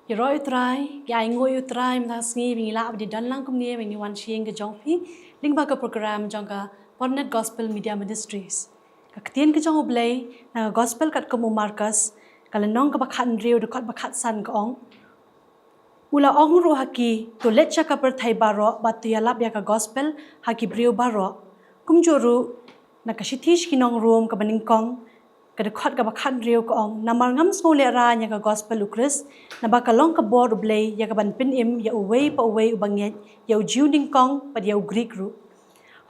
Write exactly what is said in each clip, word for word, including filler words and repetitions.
Ïaroh ïa u Trai, ïa ainguh ïa u Trai mynta ka sngi ba ngi lah ban ïadon lang kumne, ba ngi wan sha ïing ka jong phi lyngba ka program jong ka Pornet Gospel Media Ministries. Ka ktien ka jong U Blei na ka Gospel katkum u Markos, ka lynnong kaba khathynriew, dkhot ba khatsan ka ong: U la ong ruh ha ki, to leit sha ka pyrthei baroh bad to ïalap ïa ka Gospel ha ki briew baroh. Kumjuh ruh na ka shithi sha ki nong Rom kaba nyngkong, ka dkhot kaba khathynriew ka ong: Namar ngam sngew lehraiñ ïa ka Gospel U Khrist, naba ka long ka bor U Blei ïa kaban pynim ïa uwei pa uwei uba ngeit, ïa u Jiw nyngkong bad ïa u Grik ruh.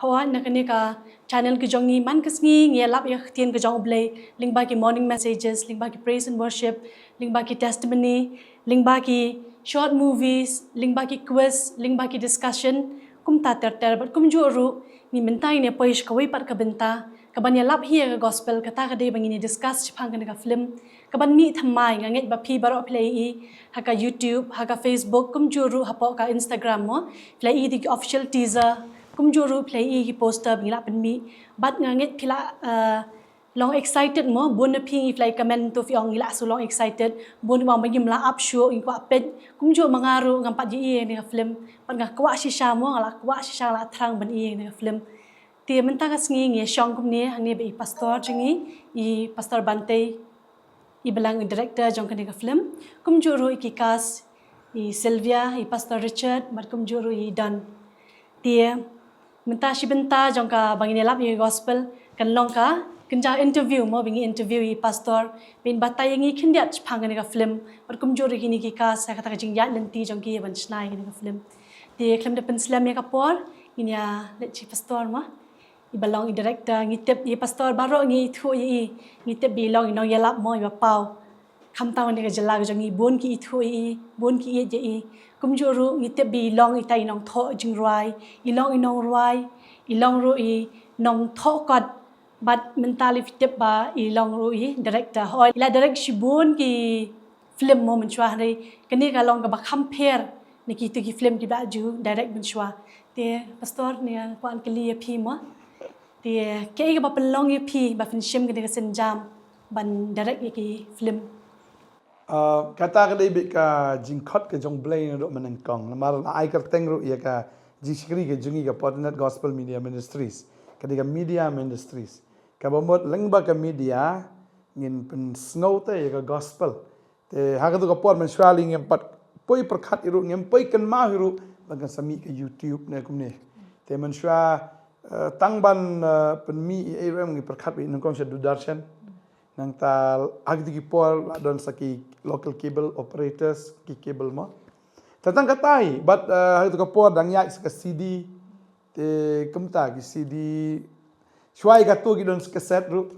Hooid, na kane ka channel ka jong ngi man ka sngi ngi ïalap ïa ka ktien ka jong U Blei lyngba ki morning messages, lyngba ki praise and worship, lyngba ki testimony, lyngba ki short movies, lyngba ki quiz, lyngba ki discussion, kumta ter ter. Bad kumjuh ruh, ngi mynta ngin ïa poi sha kawei pat ka bynta kaban ïalap hi ïa ka Gospel, kata ka dei ba ngin ïa discuss shaphang kane ka film kaban mih thymmai. Nga ngeit ba phi baroh phi la ïohi ha ka YouTube, ha ka Facebook, kumjuh ruh hapoh ka Instagram mo, phi la ïohi da ki official teaser, kumjuh ruh phi la ïohi ki poster ba ngi la pynmih. Bad nga ngeit phi la, uh, long excited mo, bun na phi ngi phi la comment to phi ong ngi la shu long excited, bun ba ngim lah ap shuh, ngi kwah peit. Kumjuh ma nga ruh ngam pat ïohi ïa kane ka film, bad nga kwah shisha mo, nga la kwah shisha, nga la thrang ban ïohi ïa kane ka film. Te mynta ka sngi ngi ïa shong kumne hangne bad i pastor jong ngi, i Pastor Bantei, i ba long i director jong kane ka film. Kumjuh ruh i ki cast, i Sylvia, i Pastor Richard, bad kumjuh ruh i Don. Te mynta shi bynta jong kaba ngin ïalap ïa ka Gospel kan long ka kynja interview mo, ba ngi interview i pastor, ban batai ïa ngi khyndiat shaphang kane ka film, bad kumjuh ruh ïa kine ki cast, ïa kata ka jingïaid lynti jong ki ban shna ïa kane ka film. Te khlem da pynslem ïa ka por, ngin ïa leit sha i pastor mo, i ba long i director. Ngi tip i pastor baroh ngi ithuh ïa i, ngi tip ba i long i nongïalap mo, i ba paw. Khamtam na ka jylla ka jong ngi bun ki ithuh ïa i, bun ki ïeit ïa i. Kumjuh ruh ngi tip ba i long itai i nongthoh jingrwai, i long i nongrwai, i long ruh i nongthoh kot. Bad mynta lei phi tip ba i long ruh i director. Hooid, i la direct shibun ki film mo mynshuwa, hynrei kane ka long kaba kham pher na kito ki film kiba ju direct mynshuwa. Te pastor, ngi kwah ban kylli ïa phi mo, te kaei kaba pynlong ïa phi ba phin shim kane ka sienjam ban direct ïa ki film? Ah, kata ka dei beit ka jingkhot ka jong U Blei naduh mynnyngkong. Namar la ai kyrteng ruh ïa ka jingshakri ka jong ngi ka Portnet Gospel Media Ministries. Ka dei ka media ministries. Kaba mut lyngba ka media ngin pynsngew te ïa ka gospel. Te ha katu ka por mynshuwa lei ngim pat poi pyrkhat hi ruh, ngim poi kynmaw hi ruh ba kan sa mih ka YouTube ne kumne. Te mynshuwa, eh, tang ban, eh, pynmih ei ei ruh em, ngi pyrkhat beit nyngkong sha Doordarshan. Nangta ha kito ki por la don sa ki local cable operators, ki cable mo. Te tang katai bad, eh, ha kito ki por dang ïaid sa ka C D. Te kumta ki C D, shuwa ïa kato ki don sa ka cassette ruh.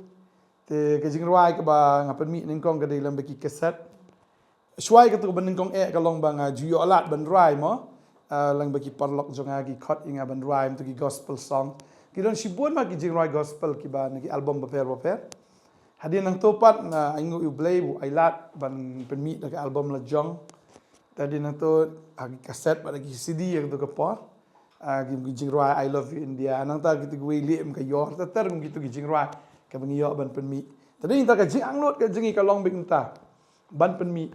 Te ka jingrwai kaba nga pynmih nyngkong ka dei lyngba ki cassette. Shuwa ïa kato kaba nyngkong eh ka long ba nga ju ïoh lad ban rwai mo. Ah, lyngba ki paralok jong nga ki khot ïa nga ban rwai mynta ki gospel song. Ki don shibun ma ki jingrwai gospel kiba na ki album bapher bapher. Hadien nangto pat nga ainguh ïa U Blei ba u ai lad ban pynmih da ka album la jong. Te hadien nangto ha ki cassette bad ha ki C D ïa kato ka por. Ah, ki, ki jingrwai I Love You India. Nangta kito kiwei leh em ka ïor, ter ter kum kito ki jingrwai kaba ngi ïoh ban pynmih. Te dei nangta ka jingangnud ka jong ngi ka long beit nangta ban pynmih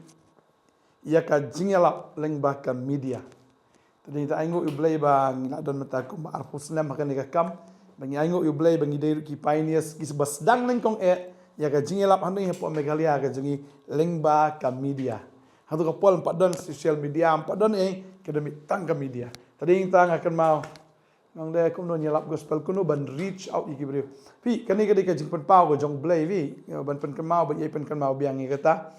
ïa ka jingïalap lyngba ka media. Te dei nangta ainguh ïa U Blei ba ngi la don mynta kumba arphew snem ha kane ka kam. Ba ngi ainguh ïa U Blei ba ngi dei ruh ki pioneers kiba sdang nyngkong eh ïa ka jingïalap hangne hapoh Meghalaya ka jong ngi lyngba ka media. Hato ka por em pat don social media, em pat don ei, ka don beit tang ka media. Te dei nangta nga kynmaw, nang dei kumno ngi ïalap gospel, kumno ban reach out ïa ki briew. Phi, kane ka dei ka jingpynpaw ka jong U Blei phi, ban pynkynmaw, ban ïai pynkynmaw biang ïa kata.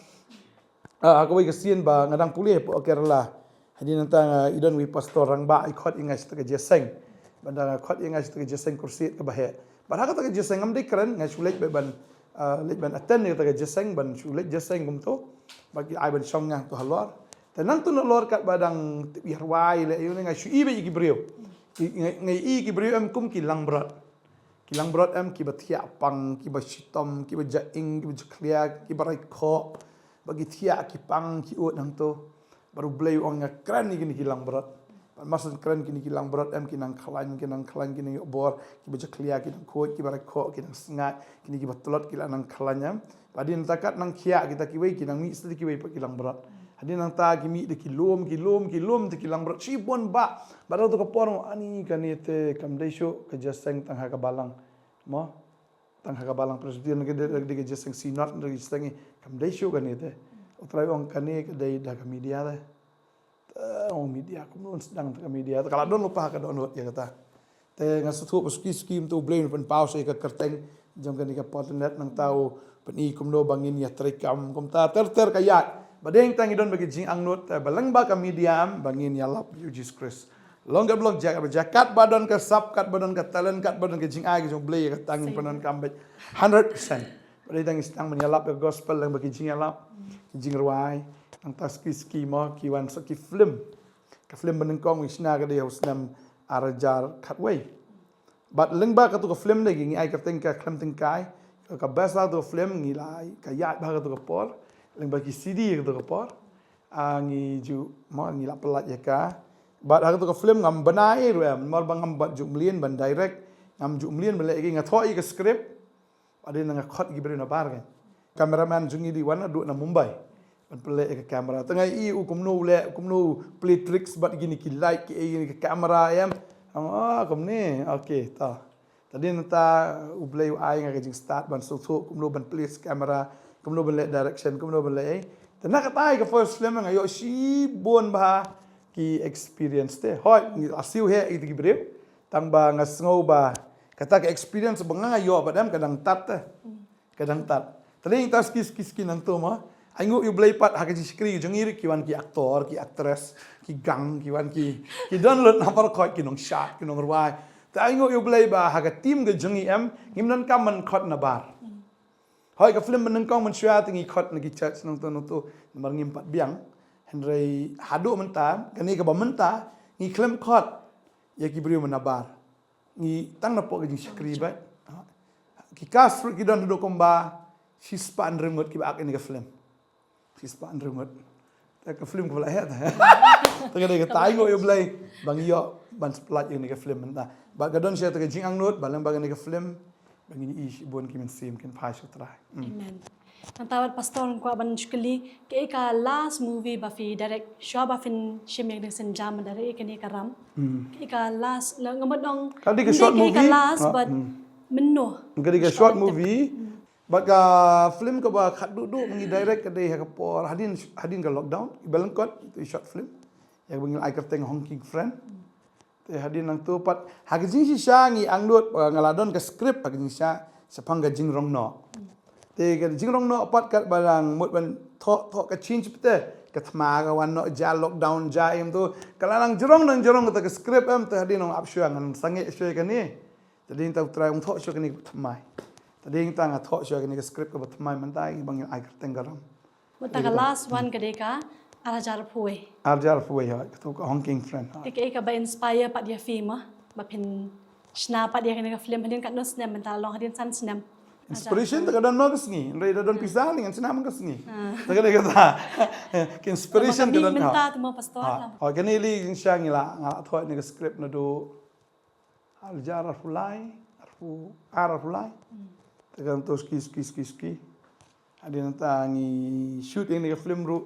Ah, ha kawei ka sien ba nga dang pule hapoh Kerala. Hadien nangta nga, i don uwei pastor rangbah i khot ïa nga sha kata ka jingïaseng. Bad nga khot ïa nga sha kata ka jingïaseng, crusade kaba heh. Bad ha kata ka jingïaseng ngam dei kren, nga shu leit beit ban, ah, leit ban attend ïa kata ka jingïaseng, ban shu leit jingïaseng kumto. Bad ki ai ban shong nga to halor. Te nangto nalor katba dang tip ïa rwai leh ïa u ne nga shu i beit ïa ki briew. Ki, nga, nga i ki briew em kum ki langbrot. Ki langbrot em kiba thiah pang, kiba shitom, kiba jaing, kiba jakhlia, kiba raikhoh. Ba ki thiah ki pang ki ud hangto. Bad U Blei u ong nga kren ïa kine ki langbrot. Bad mar shu kren kine ki langbrot em ki nang khlaiñ, ki nang khlaiñ, ki nang ïoh bor, kiba jakhlia ki nang khuid, kiba raikhoh ki nang sngaid, kine kiba tlot ki la nang khlaiñ em. Bad hadien nangta kat nang khiah kita kiwei, ki nang mih sdang kiwei pat ki langbrot. Hadien nangta ki mih da ki lum, ki lum, ki lum, te ki langbrot shibun bah. Bad ha kato ka por nga ong, ani kane te kam dei shuh ka jingïaseng tang ha ka balang. Mo? Tang ha ka balang Presbyterian ka dei, dei ka jingïaseng synod, dei ka jingïaseng, kam dei shuh kane te. U Trai u ong kane ka dei da ka media te. Te ong media, kumno sdang te ka media te. Ka la don lypa ha ka dohnud ïa kata. Te nga sngewthuh ba suki suki mynta U Blei un pynpaw sa ïa ka kyrteng jong kane ka Podnet, nangta u pyni kumno ba ngin ïa treikam kumta ter ter ka ïaid. Ba dei tang ngi don bad ki jingangnud, te ba lyngba ka media em ba ngin ïalap ïa U Jisu Khrist. Long katba long jaka ba jaka, katba don ka sap, katba don ka talent, katba don ka jingai ka jong U Blei, ïa kata ngin pyndonkam beit hundred percent. Ba dei tang ngi sdang ban ïalap ïa ka gospel lyngba ki jingïalap, ki jingrwai, nangta suki suki mo ki wan sa ki film. Ka film banyngkong ngi shna ka dei ha u snem ar hajar khatwei. Bad lyngba kato ka film de ngi ai kyrteng Ka Khlem Tyngkai. Ka best ha kato ka film ngi la ai ka ïaid bha ha kato ka por. Lyngba ki C D ha kato ka por. Ah, ngi ju mo ngi la pyllait ïa ka. Bad ha kato ka film ngam bnai ruh em, namar ba ngam pat ju mlien ban direct, ngam ju mlien ban leh ei, nga thoh ïa ka script. Hadien nga khot ïa ki briew na bar, ka cameraman jong ngi dei wan naduh na Mumbai ban pynleh ïa ka camera. Te nga ïohi u kumno u leh, kumno u play tricks bad kine ki light, ki ei, kine ki camera em. Nga ong, ah, kumne. Okay, ta. Te hadien nangta U Blei u ai nga ka jingstad ban sngewthuh kumno ban place camera, kumno ban leh direction, kumno ban leh ei. Te na kata ka first film nga ïoh shibun bha ki experience te. Hooid, ngi la siew heh ïa ki briew. Tang ba nga sngew ba kata ka experience ba nga nga ïoh bad em ka dang tad te. Ka dang tad. Te dei tang suki suki suki nangto mo. Ai nguh ïa U Blei pat ha ka jingshakri jong ngi ruh ki wan ki actor, ki actress, ki gang, ki wan ki, ki don lut namar khoit ki nongshad, ki nongrwai. Te ai nguh ïa U Blei ba ha ka team ka jong ngi em, ngim donkam ban khot na bar. Hooid ka film banyngkong mynshuwa te ngi khot na ki church nangto nangto namar ngim pat biang. Hynrei haduh mynta, kane kaba mynta, ngi khlem khot ïa ki briew na bar. Ngi tang napoh ka jingshakri beit. Ki cast ruh ki don haduh kumba shispah hynriew ngut kiba act ïa kane ka film. Shispah hynriew ngut. Te ka film kaba la heh te. Te ka dei kata, ai nguh ïa U Blei ba ngi ïoh ban spotlight ïa kane ka film mynta. Bad ka don shisha te ka jingangnud ba lyngba kane ka film ba ngin ïohi shibun ki mynsiem kin phai sha U Trai. Hmm. Amen. Nangta wat Pastor, nga kwah ban shu kylli, kaei ka last movie ba phi direct shuwa ba phin shim ïa kane ka sienjam ban direct ïa kane ka ram? Hmm. Kaei ka last, nga mut ong, ka dei ka short movie, kaei ka last, ah, but hmm, mynno? Ka dei ka short movie. Hmm. Bad ka film kaba khatduh duh ba ngi direct ka dei ha ka por hadien, hadien ka lockdown, iba lyngkot, itu i short film. Ïa kaba ngi la ai kyrteng Honking Friend. Te hadien nangto pat ha ka jingshisha ngi angnud, eh, nga la don ka script ha ka jingshisha shaphang ka jingrong noh. Te ka jingrong noh pat katba dang mut ban thoh, thoh ka change pat te. Ka thma ka wan noh, ja lockdown ja em to. Ka la nang jrong nang jrong kata ka script em, te hadien nga ap shuwa, ngan sangeh shuwa ïa kane. Te hadien ta U Trai u ong thoh shuwa kane kaba thymmai. Te hadien ta nga thoh shuwa kane ka script kaba thymmai mynta ïa ba ngi ai kyrteng ka ram. Mynta ka last one ka dei ka ar hajar arphew wei. Ar hajar arphew wei, hooid, kato ka Honking Friend, hooid. Te kaei kaba inspire pat ïa phi mo ba phin shna pat ïa kane ka film, hadien katno snem mynta, long hadien san snem? Inspiration te ka don mo ka sngi, hynrei da don pisa lei ngan shna man ka sngi. Ah. Te ka dei kata. Ka inspiration ka don mynta te mo Pastor. Ah, oh, kane lei jingshisha ngi la, nga la thoh ïa kane ka script naduh ar hajar arphew lai, arphew ar, arphew lai. Hmm. Te kan to suki, suki, suki, suki. Hadien nangta ngi shoot ïa kane ka film ruh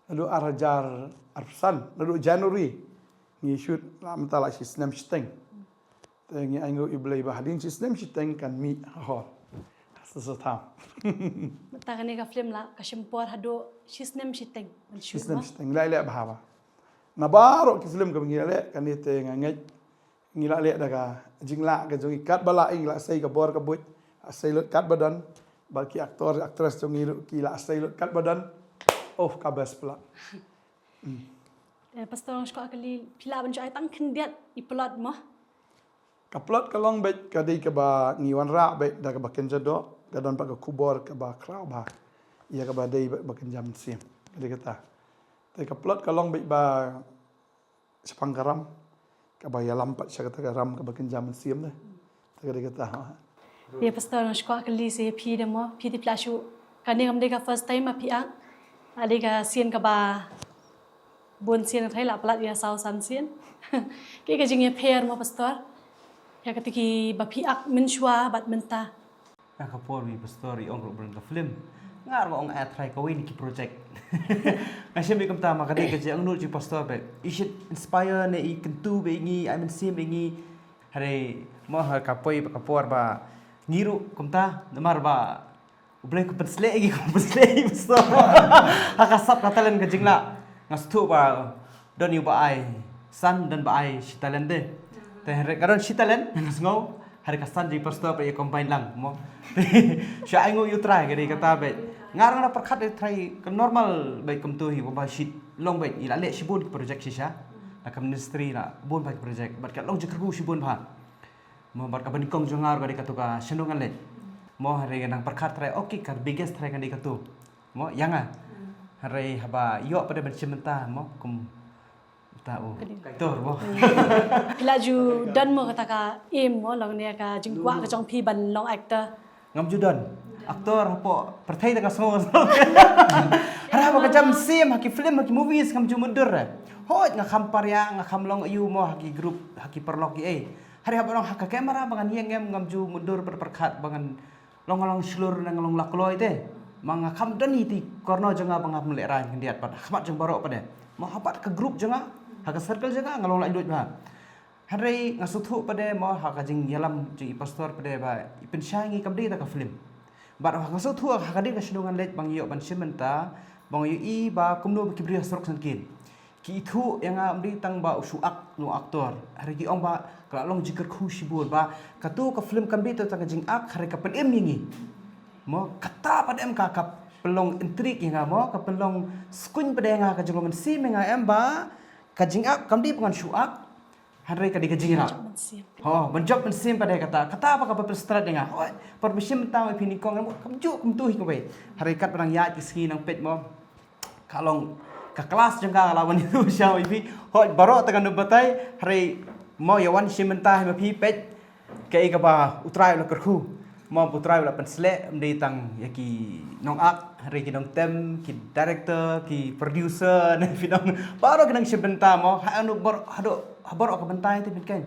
naduh ar hajar arphew san, naduh January. Ngi shoot la mynta la shi snem shiteng. Te ngi ainguh ïa U Blei ba hadien shi snem shiteng kan mih ha hall. Sa sa tham. Mynta kane ka film la ka shim por haduh shi snem shiteng. Shi snem shiteng. Ngi la leh bha bha. Na baroh ki film kaba ngi la leh, kane te nga ngeit ngi la leh da ka jinglah ka jong ngi katba lah, ngi la sei ka bor ka buit, la sei lut katba don, bad ki actor actress jong ngi ruh ki la sei lut katba don. Oh, ka best plot. Hmm. Eh, Pastor, nga sngewkwah kylli, phi lah ban shu ai tang khyndiat i plot mo? Ka plot ka long beit ka dei kaba ngi wanrah beit da kaba kynja doh, ka don pat ka khubor kaba khraw bha ïa kaba dei beit ba kynja mynsiem. Ka dei kata. Te ka plot ka long beit ba shaphang ka ram kaba ïalam pat sha kata ka ram kaba kynja mynsiem de. Te ka dei kata. Ïa Pastor, nga sngewkwah kylli sa ïa phi de mo, phi te phi la shu, kane kam dei ka first time ba phi act. La dei ka sien kaba bun sien, nga tharai la palat ïa saw san sien. Kaei ka jingïapher mo Pastor ïa kata kiba phi act mynshuwa bad mynta? Ka por ba i pastor i ong ruh ban ka film. Nga ruh ong ai try kawei na ki project. Nga shim beit kumta ma ka dei ka jingangnud jong i pastor beit. I shit inspire ne i kyntu beit ïa ngi, ai mynsiem beit ïa ngi. Hynrei mo ha ka poi ba ka por ba ngi ruh kumta namar ba U Blei ka pynsleh ïa ngi, ka pynsleh ïa ngi pastor. Ha ka sap ka talent ka jinglah. Nga sngewthuh ba don ïa u ba ai san, don ba ai shi talent de. Te hynrei ka don shi talent nga sngew. Hynrei ka san jong i pastor pat ïa combine lang mo. Shu ai nguh ïa u Trai ka dei kata beit. Nga ruh nga la pyrkhat ïa u Trai ka normal beit kumto hi ba shi long beit i la leh shibun ki project shisha. Na ka ministry la bun bha ki project bad ka long jingkyrkhu shibun bha. Mo bad kaba nyngkong jong nga ruh ka dei kato ka Shnong Ngan Leit. Mo hynrei nga nang pyrkhat trai, okay, ka biggest trai ka dei kato. Mo ïa nga. Hynrei haba ïoh pat de ban shim bynta mo kum ta u actor mo. Phi la ju don mo kata ka aim mo, long ne ka jingkwah ka jong phi ban long actor? Ngam ju don. Actor hapoh pyrthei te nga sngew. Hynrei haba ka jam sien ha ki film, ha ki movies ngam ju mutdur. Hooid nga kham pyrshah, nga kham long aïu mo ha ki group, ha ki paralok ki ei. Hynrei haba long ha ka camera ba ngan ïeng em ngam ju mutdur pyrkhat ba ngan long, nga long shlur ne nga long la kloi te. Ma nga kham don ïa i korno jong nga ba ngam lehraiñ khyndiat pat ha khmat jong baroh pat de. Ma ha pat ka group jong nga, ha ka circle jong nga, nga long laitluid bha. Hynrei nga sngewthuh pat de mo ha ka jingïalam jong i pastor pat de ba i pynshai ïa ngi kam dei da ka film. Bad ha nga sngewthuh ha ka dei ka Shnong Ngan Leit ba nga ïoh ban shim bynta, ba nga ïohi ba kumno ba ki briew ha surok syngkien ki ithuh ïa nga, ym dei tang ba u shu act ne u actor. Hynrei ki ong ba ka la long jingkyrkhu shibun ba kato ka film kam dei tang ka jingakt, hynrei ka pynim ïa ngi. Mo kata pat em ka, ka pynlong intrigue ïa nga mo, ka pynlong skuiñ pat de ïa nga, ka jinglong mynsiem ïa nga em ba ka jingakt kam dei ba ngan shu act. Hynrei ka dei ka jingïarap. Ban jop mynsiem. Ho, ban jop mynsiem pat de kata. Kata ba kaba pynstad ïa nga. Hooid, por ba shim bynta ma phi nyngkong, kam ju kumto hi kawei. Hynrei katba nang ïaid ki sngi nang peit mo. Ka long ka klas jong ka la wan ïathuh sha ma phi. Hooid, baroh te kan batai. Hynrei mo ïa wan shim bynta hi ma phi peit. Kaei kaba u Trai u la kyrkhu. Mo u Trai u la pynsleh, ym dei tang ïa ki nongakt, hynrei ki nongtem, ki director, ki producer, ne phi nong, baroh ki nongshim bynta mo, ha anu bor, haduh, ha baroh ka bynta te phi khein.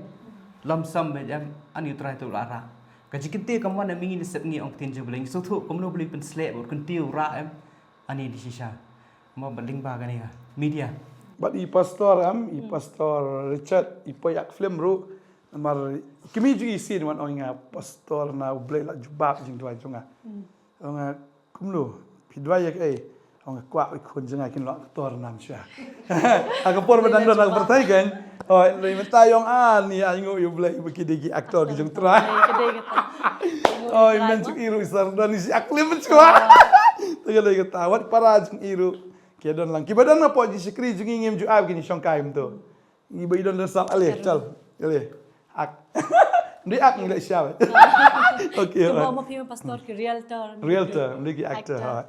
Lom som beit em, ani u Trai te u la rah. Ka jingkynti kam wan na mihngi ne sep ngi ong ktien jong U Blei, ngi sngewthuh kumno U Blei u pynsleh, bad kynti u rah em, ani dei shisha. Mo bad lyngba kane ka media. Bad i pastor em, i pastor Richard, i poi act film ruh, namar i kmie jong i sien wan ong ïa nga, pastor, na U Blei la jubab jingduwai jong nga. Ong nga, kumno, phi duwai ïa kaei? Ong nga, kwah i khun jong nga kin long actor nam sha. Ha ka por ba dang don ha ka pyrthei kan. Oi, lei mynta ïong ani ai nguh ïa U Blei ba ki dei ki actor ki jong Trai. Ka dei kata. Oi, men jong i ruh i sar don i si act film mynta. Te ka dei kata, wat para jong i ruh ki don lang. Kiba don hapoh jingshakri jong i ngim ju ai ba kin shongkai mynta. Ngi ba i don don sap ale, chal. Ale. Ak. Ndi ak ngi le sha. Okay. Kiba mo phi pastor ki realtor. Realtor, ndi ki actor. Actor. Ha.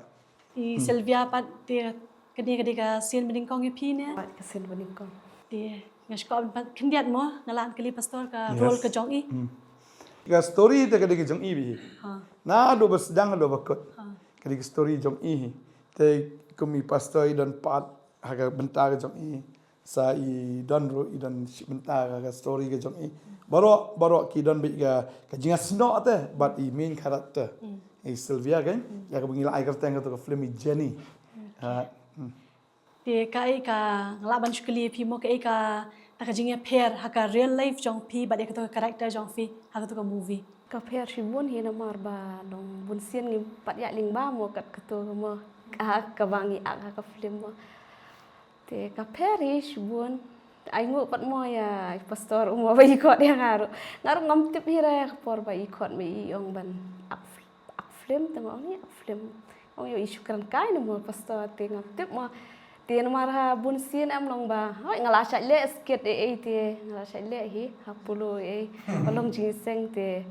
I Sylvia pat te kane ka dei ka sien banyngkong ïa phi ne? Pat ka sien banyngkong. Te nga sngewkmen pat khyndiat mo nga lah kylli pastor ka role ka jong i. Ka story te ka dei ka jong i beit. Ha. Naduh ba sdang haduh ba kut. Ha. Ka dei ka story jong i. Te kum i pastor i don pat ha ka bynta ka jong i. Sa i don ruh, i don shi bynta ka, ka story ka jong i. Baroh, baroh ki don beit ka, ka jingïasnoh te bad i main character. I Sylvia kan, ïa kaba ngi la ai kyrteng kato ka film i Jenny. Ha, hmm. Te kaei ka, nga lah ban shu kylli ïa phi mo, kaei kata ka jingïapher ha ka real life jong phi bad ïa kato ka character jong phi ha kato ka movie? Ka pher shibun hi namar ba long bun sien ngim pat ïaid lyngba mo kat kato mo. Ka, kaba ngi act ha ka film mo. Te ka pher hi shibun. Ai nguh pat mo ïa i pastor u mo ba i khot ïa nga ruh. Nga ruh ngam tip hi re ka por ba i khot me i ong ban act, act film te nga ong ïa act film. Ong ïa i shu kren kai ne mo pastor te ngam tip mo. Te namar ha bun sien em long ba. Hoi nga la shait leh skit ei ei te. Nga la shait leh hi ha Polo ei ei. Ba long jingïaseng te.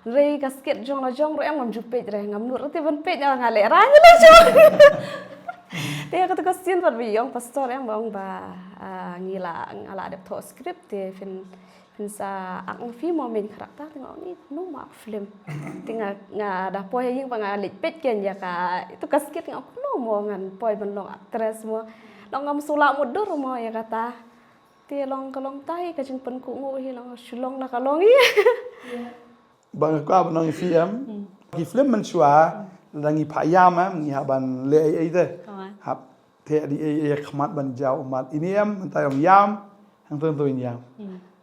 Hynrei ka skit jong la jong ruh em ngam ju peit re, ngam nud re te ban peit nga leh ra nga leh jong. Te kato ka sien pat ba ïong pastor em ba ong ba, ah, ngi la, nga la dep thoh script te phin, phin sa act ma phi mo main character te nga ong i no mo act film. Te nga, nga da poi ha ïing ba nga leit peit kein ïa ka, ito ka skit nga ong no mo ngan poi ban long actress mo. Long ngam shu lah mutdur mo ïa kata. Te long ka long tai ka jingpynkup nguh hi long shu long la ka long hi. Ba nga kwah ban ong ïa phi em. Ki film mynshuwa, lada ngi phah ïam, em, ngi hap ban leh ei ei te. Hap te di ei ei khmat ban jaw ummat. Ini em, mynta ong ïam, hangto hangto ïam.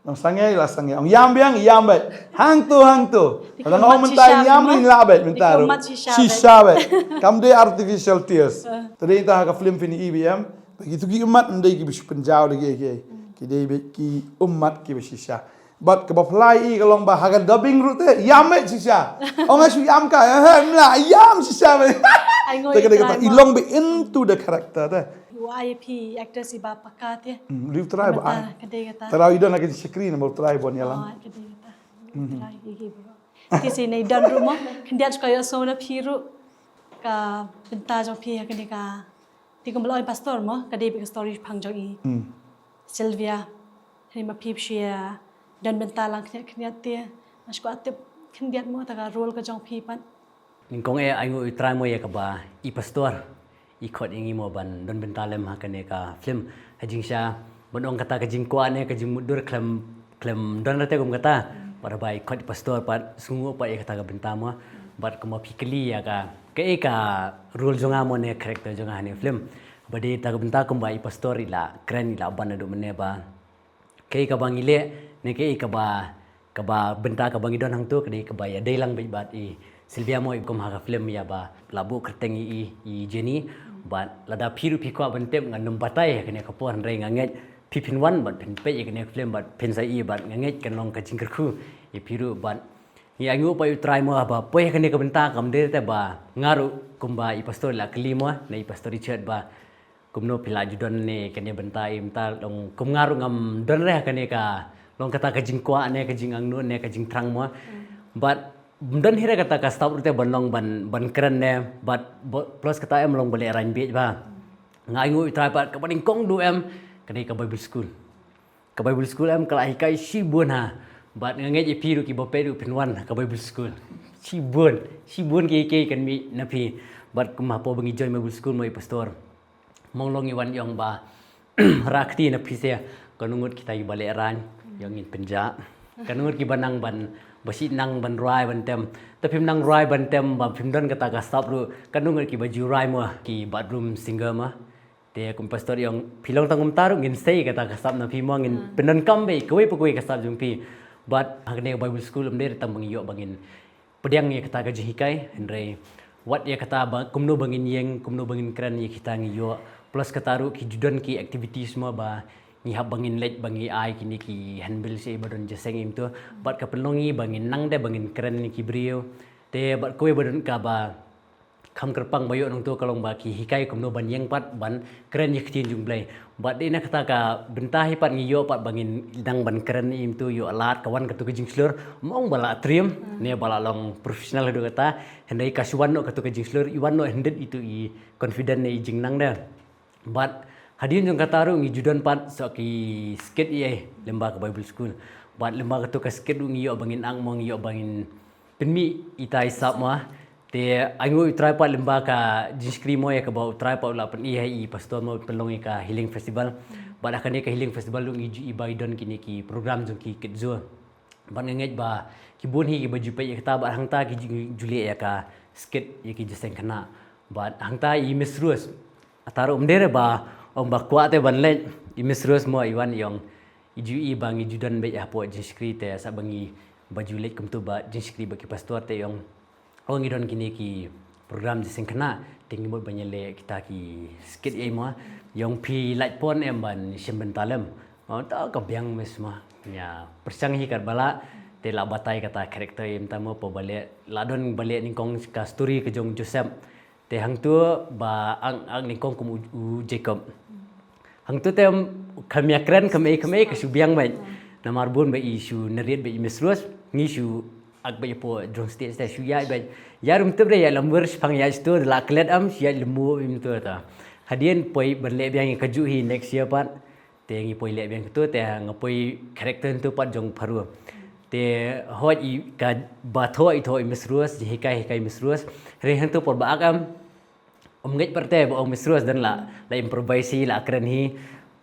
Nong sangeh la sangeh. Ong ïam biang, ïam beit. Hangto hangto. Lada nga ong mynta ïam, ïam beit mynta ruh. Shisha beit. Kam dei artificial tears. Te dei ita ha ka film phin i bym. Bad kitu ki ummat ym dei kiba shu pynjaw da kiei kiei. Ki dei beit ki ummat kiba shisha. Bad kaba phylla i ka long ba ha ka dubbing ruh te ïam beit shisha. Ong nga shu ïam ka, eh, eh, mla ïam shisha beit. Te ka dei kata i long beit into the character te. U ai phi actress iba paka te. Hmm, riu trai ba ai. Ka dei kata. Tara i don ha ka screen ba u trai ban ïalam. Ka dei kata. Trai i ki bro. Te sa i don ruh mo. Khyndiat ka ïohsngew na phi ruh. Ka bynta jong phi ha kane ka Te kumba la ong i pastor mo, ka dei beit ka story phang jong i. Sylvia, hynrei ma phi phi shu ïa don bynta lang khyndiat khyndiat te, nga shu kwah tip khyndiat mo kata ka role ka jong phi pat. Nyngkong eh ainguh u Trai mo ïa kaba i pastor i khot ïa ngi mo ban don bynta lem ha kane ka film. Ha jingshisha ban ong kata ka jingkwah ne ka jingmutdur khlem khlem don rete kum kata. Bad haba i khot i pastor pat sngewnguh pat ïa kata ka bynta mo. Bad kumba phi kylli ïa ka kaei ka role jong nga mo ne character jong nga ha kane ka film. Ba dei kata ka bynta kumba i pastor i la kren i la ban naduh mynne ba kaei kaba ngi leh ne kaei kaba kaba bynta kaba ngi don hangto ka dei kaba ïadei lang beit bad i Sylvia mo i kum ha ka film ïa ba la buh kyrteng i i Jenny. Bad lada phi ruh phi kwah ban tip ngan ym batai ha kane ka por hynrei nga ngeit phi phin wan bad phin peit ïa kane ka film bad phin sa i bad nga ngeit kan long ka jingkyrkhu ïa phi ruh bad ngi ainguh pat ïa u Trai mo ba poi ha kane ka bynta kam dei te ba nga ruh kumba i pastor la kylli mo na i pastor Richard ba kumno phi la ju don ne kane bynta i mynta long kum nga ruh ngam don re ha kane ka long kata ka jingkwah ne ka jingangnud ne ka jingthrang mo. Bad ym don hi re kata ka stop ruh te ban long ban ban kren ne bad plus kata em long ba leh rain beit ba. Nga ainguh ïa u Trai pat kaba nyngkong duh em ka dei ka Bible school. Ka Bible school em ka la hikai shibun ha. Bad nga ngeit ïa phi ruh kiba peit ruh phin wan ha ka Bible school. Shibun, shibun kiei kiei kan mih na phi. Bad kumba hapoh ba ngi join Bible school mo i pastor. Mo long i wan ïong ba rah kti na phi se. Kano ngut kita kiba leh rain ïong ngin pynjah. Kano ngut kiba nang ban ba sih nang ban rwai ban tem. Te phim nang rwai ban tem ba phim don kata ka stop ruh. Kano ngut kiba ju rwai mo ki bathroom singer mo. Te kum pastor ïong phi long tang kumta ruh ngin sei kata ka stop na phi mo ngin pyndonkam beit kawei pa kawei ka stop jong phi. Bad ha kane ka Bible school ym dei tang ba ngi ïoh ba ngin pdiang ïa kata ka jinghikai hynrei wat ïa kata ba kumno ba ngin ïeng kumno ba ngin kren ïa kita ngi ïoh plus kata ruh ki ju don ki activities mo ba ngi hap ba ngin leit ba ngi ai kine ki handbill sha i ba don jingïaseng im tu bad ka pynlong ngi ba ngin nang de ba ngin kren ïa ki briew te bad kawei ba don kaba kham kyrpang ba ïoh nangtu ka long ba ki hikai kumno ban ïeng pat ban kren ïa ka ktien jong U Blei. Bad dei na kata ka bynta hi pat ngi ïoh pat ba ngin dang ban kren im tu ïoh lad ka wan katu ka jingshlur mong ba la triem ne ba la long professional haduh kata hynrei ka shu wan noh katu ka jingshlur i wan noh hyndet itu i confident ne i jingnang de. Bad hadien jong kata ruh ngi ju don pat sa ki skit ïa lem bad ka Bible school. Bad lem bad katu ka skit ruh ngi ïoh ba ngin ang mo ngi ïoh ba ngin pynmih ita i sap mo. Te ainguh ïa u Trai pat lem bad ka jingshakri mo ïa kaba u Trai pat u la pyni ha i pastor mo pynlong ïa ka healing festival. Bad ha kane ka healing festival ruh ngi ju i ba i don kine ki program jong ki kit jur. Bad nga ngeit ba ki bun hi kiba ju peit ïa kata bad hangta ki ju leh ïa ka skit ïa ki jingïaseng khynnah. Bad hangta i Miss Rose. Ata ruh ym dei re ba ong ba kwah te ban leit i Miss Rose mo i wan ïong i ju i ba ngi ju don beit hapoh jingshakri te sa ba ngi ba ju leit kumtu ba jingshakri ba ki pastor te ïong ong ngi don kine ki program jingïaseng khynnah te ngi mut ban ïaleh kita ki skit ei mo ïong phi lait pon em ban shim bynta lem. Ong ta ka biang Miss mo ïa pyrshang hi kat ba la te la batai kata character em ta mo pa ba leh la don ba leh nyngkong ka story ka jong Joseph. Te hangtu ba ang ang nyngkong kum u Jacob. Hangtu te kham ïa kren kham ei kham ei ka shu biang bad namar bun ba i shu narit ba i Miss Rose ngi shu ak ba i po drone stage te shu ïa ba ïa rum tu bre ïa lamur shpang ïa stu la klet am shu ïa lemu im tu ta. Hadien poi ban leh biang ka ju hi next year pat. Te ngi poi leh biang katu te nga poi character tu pat jong Pharua. Te hoi i ka ba tho i tho i Miss Rose ji hikai hikai Miss Rose. Re hang tu por ba ak am. Om ngeit parte ba ong Miss Rose dan la la improvise hi la kren hi.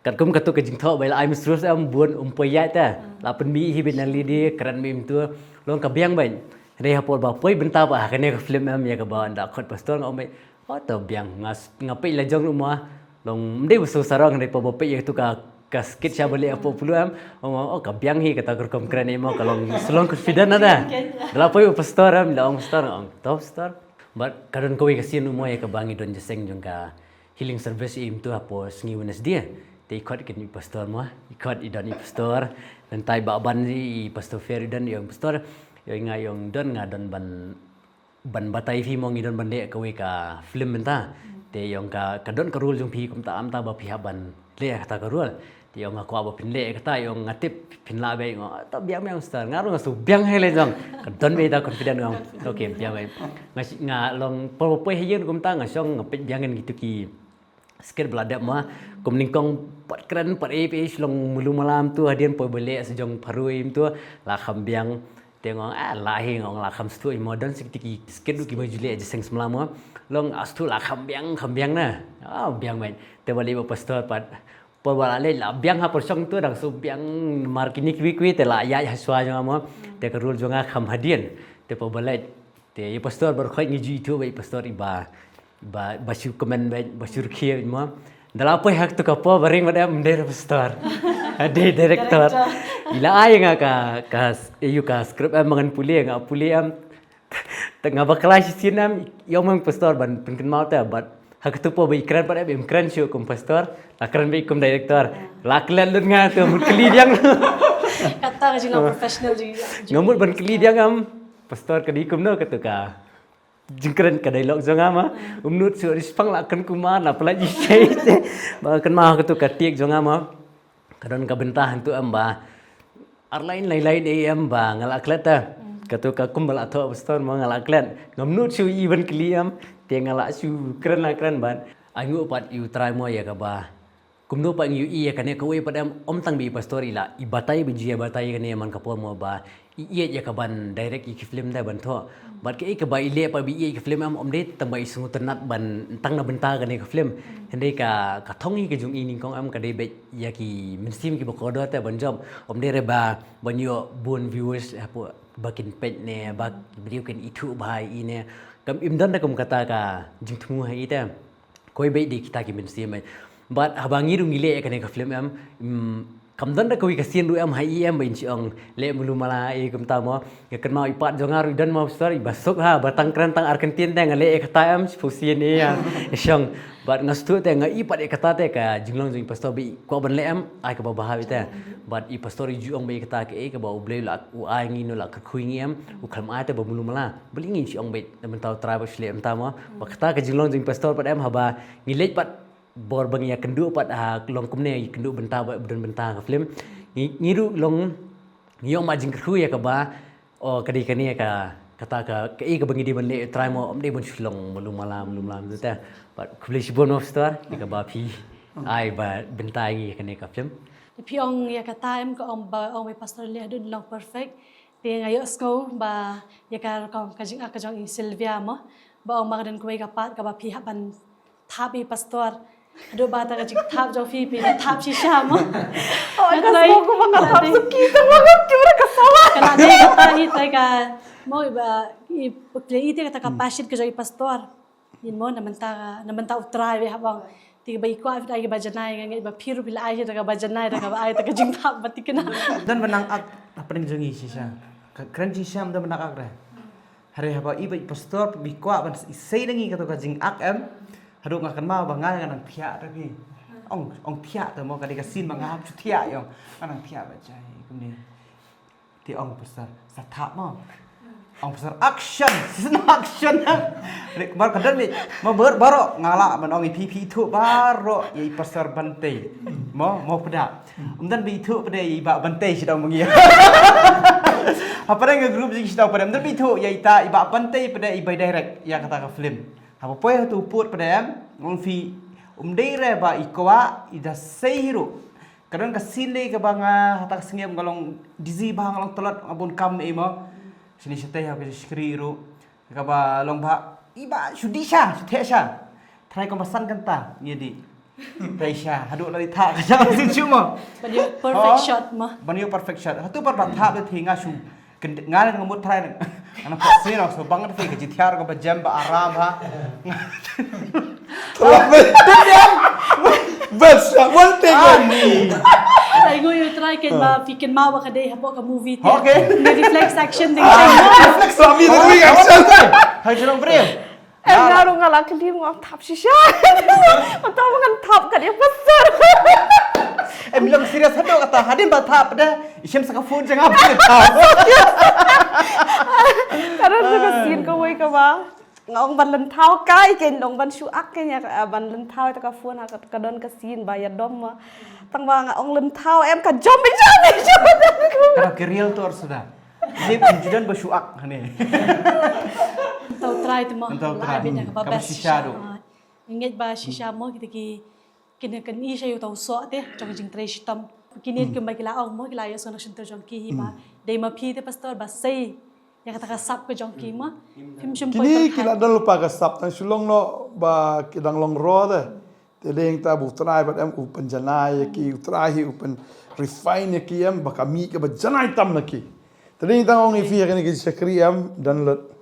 Katkum katu ka jingtho bai la ai Miss Rose am bun um poi ïa ta. La pynmih hi bin na lidi kren mi im tu. Long ka biang bai. Hynrei ha por ba poi bynta pat ha kane ka film em ïa kaba ynda khot pastor nga ong beit, oh to biang, nga s- nga peit la jong ruh ma. Long ym dei ba shu sarong, hynrei por ba peit ïa katu ka ka skit sha ba leh hapoh pulu em. Ong ong, oh ka biang hi kata ka rukom kren em, ka long shu long confident na da. Da la poi u pastor em, da ong pastor, nga ong to pastor. Bad ka don kawei ka scene ruh ma ïa kaba ngi don jingïaseng jong ka healing service im tu hapoh sngi Wednesday. Te i khot kin i pastor ma, i khot i don i pastor. Nangta i Bah Ban i pastor Fer i don, i ong pastor, i ong nga, i ong don, nga don ban ban batai phi ma, ngi don ban leh kawei ka film mynta. Te i ong ka ka don ka role jong phi, kumta ym ta ba phi hap ban leh kata ka role. Te i ong nga kwah ba phin leh kata, i ong nga tip phin lah beit, nga ong to biang biang star, nga ruh nga shu biang hi leh jong. Ka don beit ta confident, nga ong okay biang beit. Nga shi- nga long por ba poi ha ïing kumta nga shong nga peit biang ngan kitu ki skit ba la dep ma. Kum nyngkong pat kren pat ei pat ei shu long malu mala em tu, hadien poi ba leh shu jong pharoi em tu la kham biang. Te nga ong ah lah hi, nga ong la kham shu tu i ma, don shi kiti ki skit ruh kiba ju leh jingïaseng samla ma. Long ah shu tu la kham biang kham biang na. Ah biang beit. Te ba leh ba pastor pat, por ba la leh la biang ha por shong tu dang shu biang mar kine kiwei kiwei te la ïaid ha shuwa jong nga ma. Te ka role jong nga kham hadien. Te por ba leh te i pastor baroh khoit ngi ju ithuh beit i pastor iba ba ba shu comment beit, ba shu rkhie beit ma. Da la poi ha katu ka por ba ring bad em, ym dei re pastor. Dei director. I la ai nga ka ka s- ïa ka script em ba ngan pule, nga pule em. Te nga bakla shisien em, i ong ma pastor ban pynkynmaw te, bad ha katu por ba i kren pat em, im kren shuh kum pastor, la kren beit kum director. La klet lut nga tu, mut kylli biang. Kata ka jinglong professional jong nga mut ban kylli biang em. Pastor ka dei kumno katu ka jingkren ka dialogue jong nga ma. Um nud shuh, ri shipang la kren kumar, la pynlait i shai. Ba kynmaw katu ka take jong nga ma. Ka don ka bynta hangtu em ba ar lain lai lain ei em ba nga la klet ta. Katu ka kum ba la thoh pastor ma nga la klet. Ngam nud shuh i ban kylli em. Te nga la shu kren la kren bad ai nguh pat ïa u Trai ma ïa kaba kumno pat ngi ïohi ïa kane kawei pat em, ym tang ba i pastor i la i batai ba ju ïa batai ïa kane man ka por ma ba i ïeit ïa ka ban direct ïa ki film da ban thoh. Bad kaei kaba i leh pat ba i ïeit ïa ki film em, ym dei tang ba i sngewtynnat ban tang na bynta kane ka film. Hynrei ka ka thong hi ka jong i nyngkong em ka dei beit ïa ki mynsiem kiba kordor te ban jop. Ym dei re ba ban ïoh bun viewers hapoh ba kin peit ne ba ki briew kin ithuh bha ïa i ne. Kam im don da kum kata ka jingthmu ha i te. Kawei beit dei kita ki mynsiem em. Bad haba ngi ruh ngi leh ïa kane ka film em, mm, kam don da kawei ka scene ruh em ha i em ba in shu ong leh malu mala ei kumta mo. Nga kynmaw i pat jong nga ruh i don mo pastor, iba suk ha ba tang kren tang ar kyntien te nga leh ïa kata em, shu scene ei ïa shong. Bad nga sngewthuh te nga i pat ïa kata te ka jinglong jong i pastor ba i kwah ban leh em, ai kaba bha beit te. Bad i pastor i ju ong beit ïa kata kaei kaba U Blei u la u ai ngi, u la kyrkhu ïa ngi em, u khlem ai te ba malu mala. Balei ngin shu ong beit na bynta U Trai ba shu leh mynta mo. Ba kata ka jinglong jong i pastor pat em, haba ngi leit pat bor ba ngi ïakynduh pat ha long kumne, ïakynduh bynta ba don bynta ka film. Ngi ngi ruh long ngi ïoh ma jingkyrkhu ïa kaba o ka dei kane ka kata ka kaei kaba ngi dei ban leh, try mo, ym dei ban shu long malu mala malu mala te. Bad khublei shibun mo pastor ïa kaba phi ai ba bynta ïa ngi ïa kane ka film. Phi ong ïa kata em, ka ong ba ong ba pastor leh haduh long perfect. Te nga ïohsngew ba ïa ka rukom ka jingak ka jong i Sylvia mo, ba ong ba ka don kawei ka part kaba phi hap ban thap ïa i pastor. Haduh ba ta ka jingthap jong phi, phi la thap shisha mo. Oh, ka sngewbha ba nga thap suki te mo, ka jur ka sawa. Ka la dei kata hi te ka mo, ba i pykhlei te kata ka passion ka jong i pastor. Nin mo, na bynta ka, na bynta U Trai beit haba ong. Te ba i kwah phi ai kaba janai, nga ngeit ba phi ruh phi la ai da kaba janai, da kaba ai da ka jingthap ba thikna. Don ba nang ak hapdeng jong i shisha. Ka kren shisha, don ba nang ak re. Hare haba i ba i pastor ba i kwah ban i sei da ngi kato ka jingak em. Haduh nga kynmaw ba nga nga nang thiah da phi. Ong ong thiah te mo, ka dei ka scene ba nga hap shu thiah ïong. Nga nang thiah ba jai kumne. Te ong pastor, sa thap mo. Ong pastor, action, action. Rik mar ka don ni, ma ber baroh nga lah ban ong ïa phi, phi ithuh baroh ïa i pastor Bantei. Mo, mo pda. Ym don ba ithuh pda ïa i bah Bantei, shu dang mangi. Hapdeng ka group jong ngi shu dang pda. Ym don ba ithuh ïa ita i bah Bantei pda, i bai direct ïa kata ka film. Haba poi ha tu pud pda em, ong phi, ym dei re ba i kwah, i da sei hi ruh. Ka don ka scene dei kaba nga hata ka sngi nga long dizzy bha, nga long tlot, nga bun kam ei mo. Shini shatei ha ka shkri ruh. Kaba long ba i ba shu dih sha, shu theh sha. Trai kong ba san kynta ngi dih. Theh sha haduh la dih thah ka jaka scene shu mo. Ban ïoh perfect shot mo. Ban ïoh perfect shot. Hatu par ba thah ba thih nga shu. Nga nga mut trai. Ana pat sien aku bang te ka jithiar ka ba jem ba aram ha. Best shot, one take only. Ai ngui u trai ken ma fi ken ma wa ka dei hapoh ka movie te. Okay. Ni reflex action ding. Reflex on me, the quick action. Hai jong brem. Em nga ruh nga la kylli ngam thap shisha. Nga tau ngan thap kat ïa pastor. Em long serious haduh kata hadien ba thap dah. Ishem sa ka phone jong nga ba thap. Ka don sa ka scene kawei kaba nga ong ban lynthaw kai ken ong ban shu ak ken ïa ka- ban lynthaw ïa ka phone ha ka ka don ka scene ba ïa dom ma. Tang ba nga ong lynthaw em ka jom bi jom bi jom. Ka real tor suda. Jip jidan ba shu ak hane. Tau trai te ma. Tau trai. Bit na ka ba Ka ba best shisha tu. Ngeit ba shisha mo kita ki kine kan i sha yu tau so te jong jingtrei shitom. Kine kin ba kila ong mo kila yu so na shinto jong ki hi ba. Dei ma phi te pastor ba sei ïa kata ka sap ka jong ki ma. Phim shim poi. Kini ki la dang lupa ka sap tang shu long no ba ki dang long ro de. Te deng ta bu trai ba em u pynjanai ïa ki u trai hi u pyn refine ïa ki em ba ka mi ka ba janai tam na ki. Te deng ta ong i fi ïa kini ki shakri em dan lut.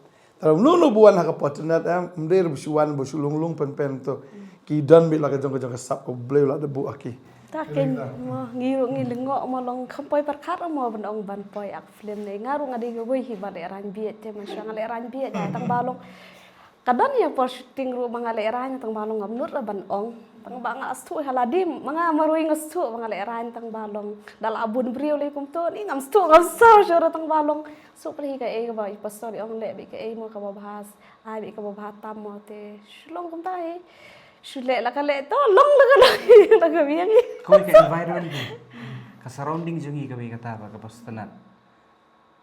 Ta no no buan ha ka pot net em mder bu shuan bu shulung lung pen pen to. Ki don bi la ka jong ka jong ka sap ko bleu la de bu aki. Ta ken mo ngi ruh ngi lyngngoh mo long kham poi pyrkhat mo ban ong ban poi ak film ne nga ruh nga dei kawei hi ba leh rang biet te ma sha nga leh rang biet tang ba long ka don ïa por shooting ruh ma nga leh rang tang ba long ngam nud la ban ong tang ba nga stu ha la dim ma nga marwei nga stu ma nga leh rang tang ba long da la bun briew lei kum to ni ngam stu ngam sa sha tang ba long su pli ka ei ka ba i pastor i ong leh bi ka ei mo ka ba bhas ai bi ka ba bha tam mo te shlong kum ta hi shu leh la ka leh to long la ka long la ka biang hi. Kawei ka environment ni. Ka surrounding jong i kawei kata ba ka pastanat.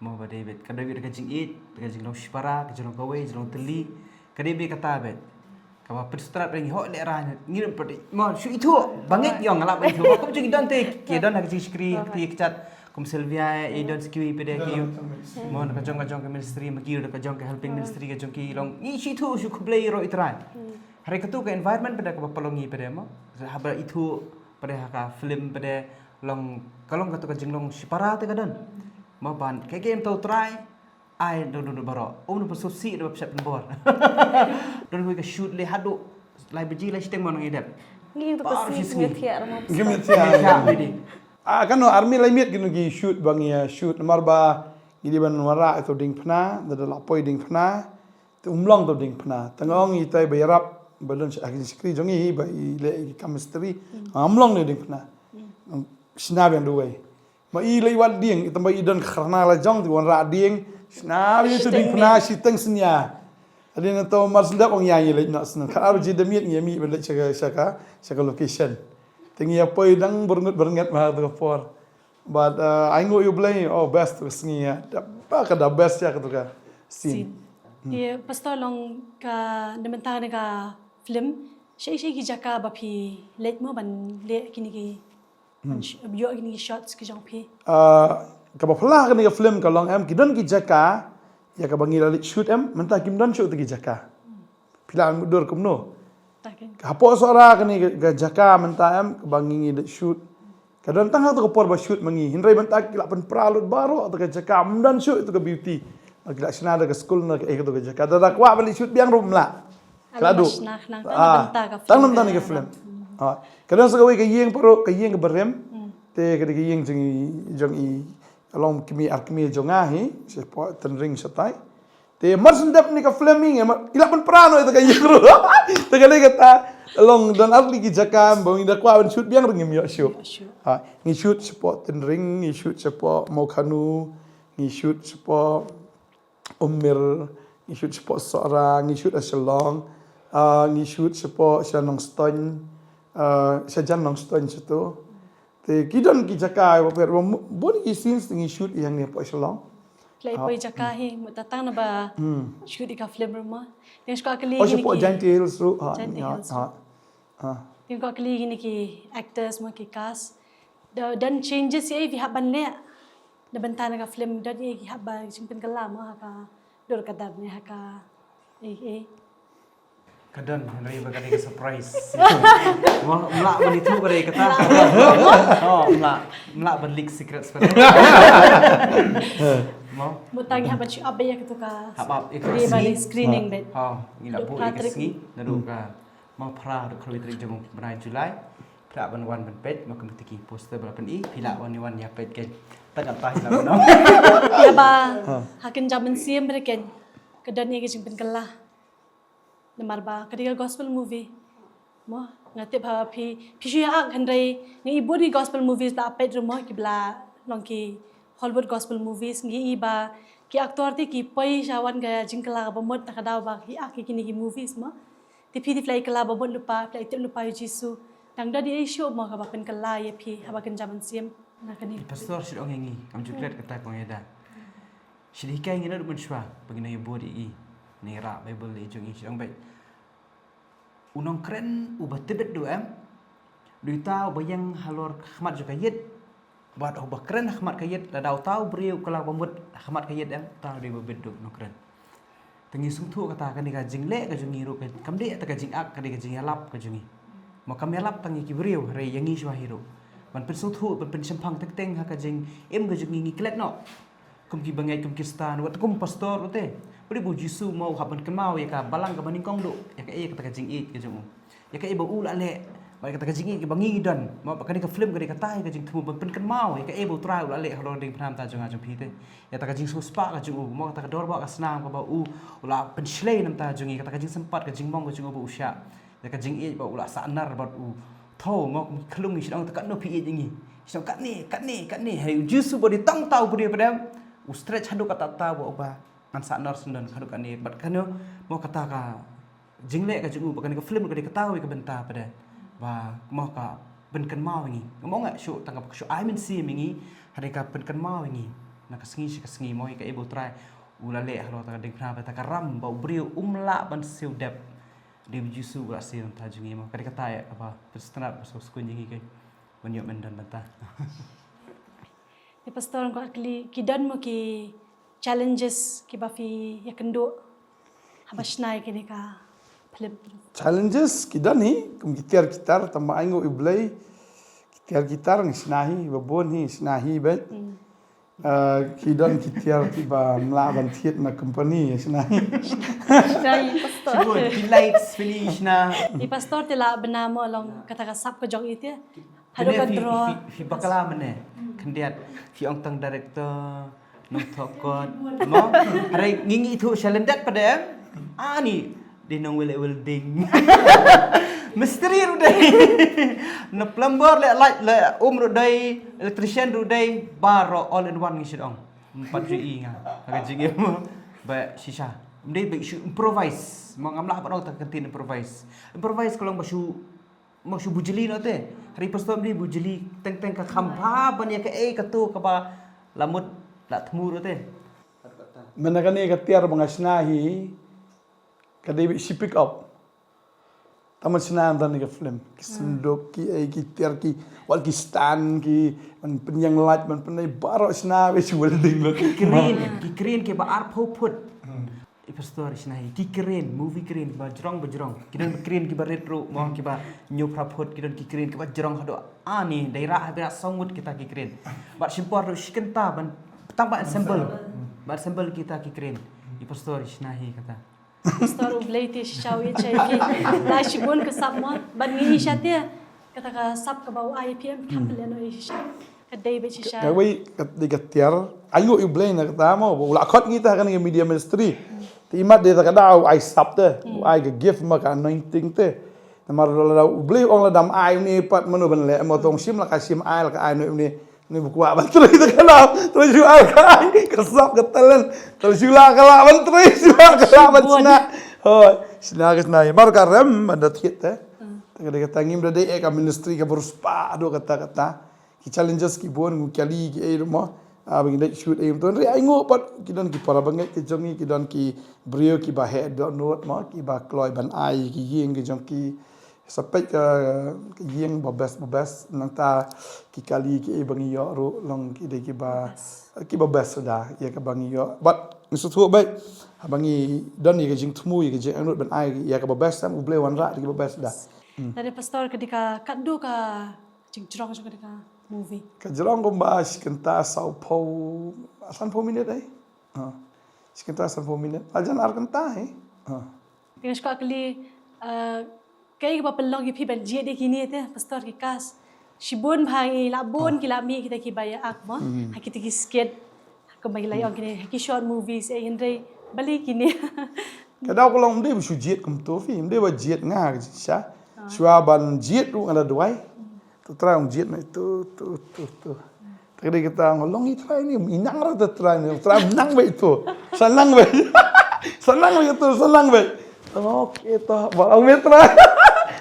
Mo ba David ka David ka jingit ka jinglong shipara ka jinglong kawei jinglong teli ka David kata bet. Ka ba pynstrat ring ho le ra ngi rim padi mo shu itu bangit yong la ba itu ko jing don te ke don ha ka jingshkri ha ka ti kchat kum Sylvia e don skiwi pede ki mo ka jong ka jong ka ministry ma ki ka jong ka helping ministry ka jong ki long ngi shu itu shu khublei ro itrai. Hare katu ka environment pede ka ba palong ngi pede mo haba itu pede ha ka film pede long ka long katu ka jinglong shipara te ka don. Mo ban ke ke em tau trai ai do do baro um no pasu si do psep bor. Don ka shoot le hadu lai baji lai shiteng mo ngi dep. Ngi tu ka si ngi thiar mo. Give me a chance. Ah kan no army lai miet ginu gi shoot bang ya shoot namar ba ngi di ban wara itu ding pna da la poi ding pna. Te um long to ding pna tang ong i tai ba yarap ba don sha akin skri jong i ba i le i chemistry. Am long ne ding pna. Sna biang duwai. Ma i le wat ding i tamba i don kharna la jong ti wan ra ding. Sna biang to ding pna shi teng snya. Adin to mar sendap ong ya i le no sna. Ka ar ji demiet ngi mi ban le sha ka sha ka sha ka location. Te ngi ya poi dang berngut bernget ma to por. But uh, ai ngu yu blei oh best to sngi ya. Da ba ka da best ya ka to ka. Scene. Ye pastor long ka nementang ne ka film. Shei shei ki jaka ba phi leit mo ban le kini ki. Yo kini ki shots ki jong phi. Uh, ka ba phala kini ka film ka long em ki don ki jaka ya ka ba ngi la leit shoot em menta kim don shoot ki jaka. Phi la mudur kumno. Hapoh sora kani ka jaka mynta em ka ba ngi ngi dei shoot. Ka don tang ha tu ka por ba shoot ma ngi hynrei mynta ki la pynpra lut baroh tu ka jaka mynta shoot tu ka beauty. Ki la shna da ka school na ka eh tu ka jaka da da kwah ban dei shoot biang rum la. Ka la du. Tang nam tang ni ka film. Ka don sa ka wei ka ïing paro ka ïing ka barem. Te ka dei ka ïing jong i jong i along kmi ar kmi jong nga hi. Shapoh tynring shatai. Te mar shen dep ni ka film i ngi mar ila pynpra noh ita ka ïing ruh. Te ka dei kata long don ar li ki jaka ba ngi da kwah ban shoot biang ruh ngim ïoh shoot. Ha ngi shoot shapoh Tynring, ngi shoot shapoh Mawkhanu, ngi shoot shapoh Umir, ngi shoot shapoh Sohra, ngi shoot ha Shillong, ngi shoot shapoh sha Nongstoiñ, sha jan Nongstoiñ shatu. Te ki don ki jaka ba pher ba bun ki scenes ngi shoot ïa ngi hapoh Shillong. Klei poi jaka hi mut ta tang na ba shoot ïa ka film ruh ma. Teng shkwa kali. Oh shapoh Jaintia Hills ruh. Jaintia Hills. Teng shkwa kali kini ki actors ma ki cast. Da dan changes ïa phi hap ban leh. Da ban ta na ka film da ïa ki hap ba jingpynkylla ma ha ka dur ka dar ne ha ka eh eh. Ka don hynrei ba ka dei ka surprise. Mo mla ba ni tu ka dei kata. Oh mla mla ba leak secrets ba. Mo? Mo tang ïa ban shu ap ïa katu ka. Hap ap ïa ka sngi. Screening bad. Ha, ngi la buh ïa ka sngi. Naduh ka mo phra haduh khatwei tarik jong u bnai July. Phra ban wan ban peit mo kum kiti ki poster ba la pyni. Phi lah wan ïa wan ïa peit kein. Tang kata hi lah ban wan. Ïa ba ha kynja mynsiem re kein. Ka don ïa ka jingpynkylla. Namar ba ka dei ka gospel movie. Mo, nga tip ha phi, phi shu ïa ak hynrei ngi i bun ki gospel movies la peit ruh mo ki ba la long ki Hollywood gospel movies ngi i ba ki actor te ki poi sha wan ka jingkylla kaba mut na ka daw ba ki ak ki kine ki movies mo. Te phi te phi la i kylla ba mut lypa, phi la i tip lypa ïa u Jisu. Dang da dei ai shuh mo kaba pynkylla ïa phi haba kynja mynsiem na kane. Pastor shu ong ïa ngi, kam ju klet kata kong ïa da. Shu hikai ngi na ruh mynshuwa ba ngi nang ïa bud ïa i. Ngi rah Bible ïa jong i shu ong bad. U nongkren uba tbit duh em. Dei uta uba ïeng halor khmat jong ka ïit. Bad uba kren ha khmat ka ïit lada uta u briew u kylla ba mut ha khmat ka ïit em, uta u dei uba bit duh nongkren. Te ngi sngewthuh kata kane ka jingleh ka jong ngi ruh ka, kam dei ta ka jingak, ka dei ka jingïalap ka jong ngi. Mo kam ïalap tang ïa ki briew hynrei ïa ngi shuwa hi ruh. Ban pynsngewthuh, ban pynshemphang teng teng ha ka jingim ka jong ngi ngi klet noh. Kum ki bangeit, kum Khristan, wat kum pastor u te. Phi ba u Jisu mo u hap ban kynmaw ïa ka balang kaba nyngkong duh, ïa kaei kata ka jingïeit ka jong u. Ïa kaei ba u la leh, bad ïa kata ka jingïeit kaba ngi don. Mo ba kane ka film ka dei kata ïa ka jingthmu ban pynkynmaw ïa kaei ba u Trai u la leh halor diengphna mynta jong nga jong phi te. Ïa kata ka jingsiewspah ka jong u, mo kata ka dor ba ka snam kaba u, u la pynshlei na bynta jong ngi, kata ka jingsympat ka jingmong ka jong u ba u shah. Ïa ka jingïeit ba u la sah nar bad u. Thaw mo kum ki khyllung ngi shu ong te katno phi ïeit ïa ngi. Shu ong katne, katne, katne. Hei u Jisu ba dei tang uta u briew pat em. U stretch haduh katta katta ba u ba ngan sah nar shen don haduh katne. Bad katno mo kata ka jingleh ka jong u ba kane ka film ka dei kata kawei ka bynta pat em. Ba mo ka pynkynmaw ïa ngi. Ngam ong nga shu tang ka shu ai mynsiem ïa ngi. Hynrei ka pynkynmaw ïa ngi. Na ka sngi sha ka sngi mo ïa kaei ba u Trai u la leh halor ta ka diengphna bad ta ka ram ba u briew um lah ban siew dep. Dei u Jisu u la siew na bynta jong ngi mo. Ka dei kata ïa kaba pynsngewtynnat ba sngewskuin ïa ngi kein. Ban ïoh ban don bynta. Te pastor, nga kwah kylli, ki don mo ki challenges kiba phi ïakynduh haba shna ïa kane ka film? Challenges ki don hi, kum ki tiar ki tar, tangba ainguh ïa U Blei. Ki tiar ki tar ngi shna hi, ba bun hi shna hi beit. Hmm. Ah, ki don ki tiar kiba ym lah ban thied na company, shna hi. Shna hi, pastor. Shibun, ki lights, phi shna. Te pastor, te lah bynta mo long kata ka sap ka jong i te. Haduh ka draw. Phi, phi, phi bakla mynne. Khyndiat, phi ong tang director, nongthoh kot. Mo, hynrei ngi ngi ithuh sha lyndet pat em. Ani, dei nongwel welding. Mistri ruh dei. Na plumber leh light leh um ruh dei, electrician ruh dei, baroh all in one ngi shu ong. Ym pat ju i nga. Ha ka jingim mo. Ba shisha. Ym dei ba shu improvise. Mo ngam lah ban ong ta ka ktien improvise. Improvise ka long ba shu Mo shu bujli noh te. Hynrei pastor ym dei bujli teng teng, ka kham bha ban ïa kaei katu kaba la mut la thmu ruh te. Mynta kane ka tiar ba nga shna hi ka dei beit shi pick up. Tang ban shna ynda kane ka film. Ki synduk, ki ei, ki tiar, ki wal, ki stand, ki ban pynïeng light, ban pynei baroh shna beit shi welding lut. Ki crane, ki crane kiba arphew phut. Hmm. I pastor i shna hi, ki crane, movie crane, ba jrong, ba jrong. Ki don ba crane kiba rit ruh, mo kiba hynñiew phra phut, ki don ki crane kiba jrong haduh ani, dei rah, haduh rah saw ngut kita ki crane. Bad shim por ruh shi kynta ban, tang ba ensemble. Ban ensemble kita ki crane. I pastor i shna hi kata. Pastor U Blei te shisha u ïeit sha ïa phi. La shibun ka sap mo, ban ngi shisha te. Kata ka sap kaba u ai phi em, hap lehnoh ïa shisha. Ka dei beit shisha. Kawei ka dei ka tiar, ainguh ïa U Blei na kata mo, u la khot ngi ta ha kane ka media ministry. Te imat dei ta ka daw u ai sap te, u ai ka gift mo, ka anointing te. Namar lada U Blei u ong lada ym ai une pat mano ban leh mo, tang shim la ka shim, ai la ka ai une, une ba kwah ban trei ta ka daw, trei shu ai la ka ai ka sap, ka talent. Trei shu la ka lah ban trei, shu la ka lah ban shna. Hooid, shna ka shna ïa mar ka rem ban da thied te. Te ka dei kata, ngim da dei eh ka ministry kaba riewspah haduh katta katta. Ki challenges ki bun, ngi kali ki ei ruh mo. Ah, ba ngi dei shoot ei ruh mo. Hynrei ainguh pat ki don ki para bangeit ki jong ngi, ki don ki briew kiba heh dohnud mo, kiba kloi ban ai ki ïing ki jong ki. Sa peit ka, ka ïing ba best, ba best, nangta ki kali ki ei ba ngi ïoh ruh long ki dei kiba, kiba best da ïa kaba ngi ïoh. Bad ngi sngewthuh beit haba ngi don ïa ka jingthmu, ïa ka jingangnud ban ai ïa kaba best, em, U Blei u wanrah da kiba best da. Hmm. Lada pastor, ka dei ka katno ka jingjrong jong kane ka movie? Ka jrong kumba shi kynta sawphew, sanphew minit eh. Ha. Shi kynta sanphew minit. Lajan ar kynta hi. Ha. Teng shuwa kali, eh, kaei kaba pynlong ïa phi ban jied ïa kine te, Pastor, ki cast? Shibun bha ngi la bun ki la mih kita kiba ïa act mo. Ha kita ki skit. Kumba ngi la ïa ong kine, ha ki short movies, eh, hynrei balei kine. Ka daw ka long ym dei ba shu jied kumto phi, ym dei ba jied nga ka jingshisha. Shuwa ban jied ruh nga da duwai. To trai ong jied na ito, to, to, to. Ta ka dei kata nga long i trai ni, i nang ra ta trai ni, trai nang ba ito. Sa nang ba. Sa nang ba ito, sa nang ba. Okay, to, ba ong me trai.